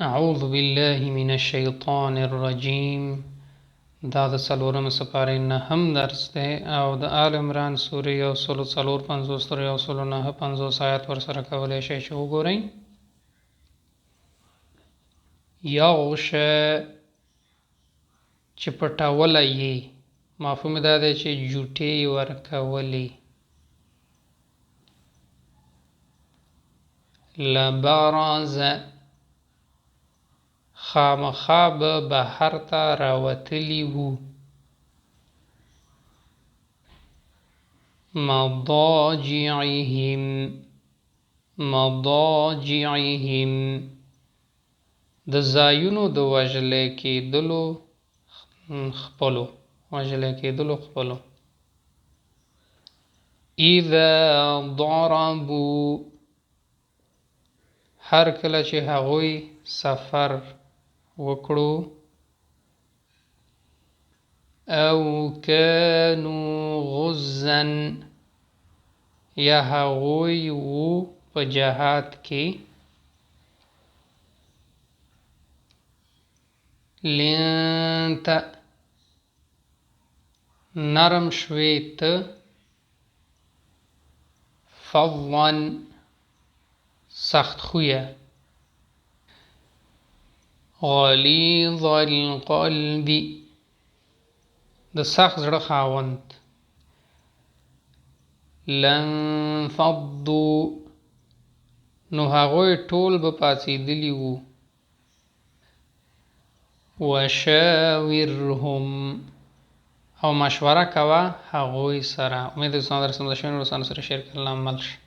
اعوذ بالله من الشیطان الرجیم. دا د څلورم سپارې نهم درس دی او د آل عمران سورې 154 تر 159 آیات ورسره کولی شئ چې وګورئ. یغشه چې پټوله یې، مفهوم دا دی چې جوټې یې ورکولې. لبرز خامخا به بهر ته راوتلي وو. مضاجعهم مضاجعهم د ځایونو د وژل کېدلو خپلو، وژل کېدلو خپلو. اذا ضربوا هر کله چې هغوی سفر وکړو، او كانوا غزا یا هغوی وو په جهاد کې. لنت نرم شوې ته، فظا سخت خویه. غلیظ القلب د سخت زړه خاوند. لانفضوا نو هغوی ټول به پاڅېدلي وو. وشاورهم او مشوره کوه هغوی سره. امید زما درس سم شوی، نورو سره شیر کړئ. الله مل شه.